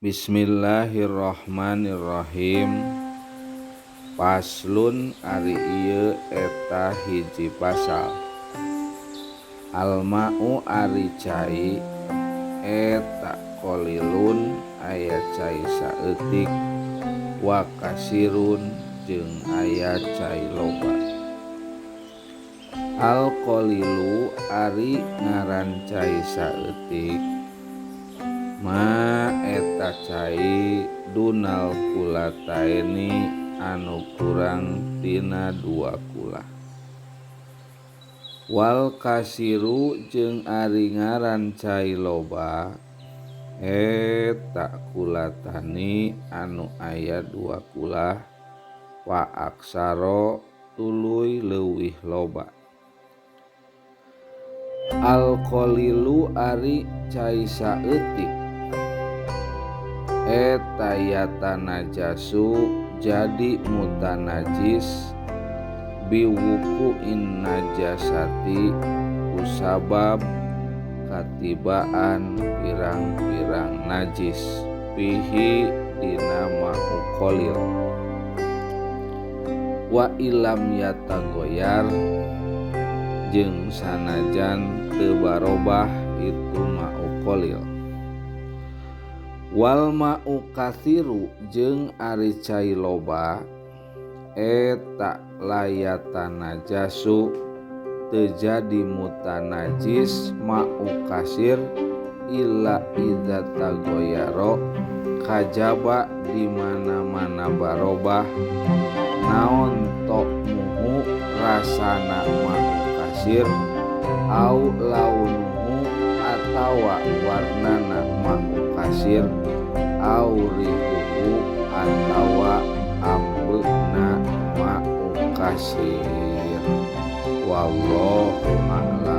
Bismillahirrahmanirrahim. Paslun ari ieu eta hiji pasal. Alma'u ari cai eta qalilun aya cai saeutik wa kasirun jeung aya cai loba. Al qalilu ari ngaran cai saeutik ma eta cai dunal kulataini anu kurang tina dua kulah. Wal kasiru jeung ari ngaran cai loba eta kulatani anu aya dua kulah wa aksaro tuluy leuwih loba. Al qalilu ari cai saeutik eta yatanajasu jadi mutanajis biwuku'in najasati kusabab katibaan pirang-pirang najis fihi dina ma'u qalil. Wa ilam yatagoyar jeung sanajan teu barobah itu ma'u qalil. Wal ma'u kathiru jeung ari cai loba eta layatanajasu teu jadi mutanajis ma'u kasir illa idza tagoyaro kajaba di mana-mana barobah naon to'muhu rasana ma'u kasir au launuhu atawa warnana ma'u kasir au rihuhu atawa ambeuna ma'u kasir. Wallahu a'lam.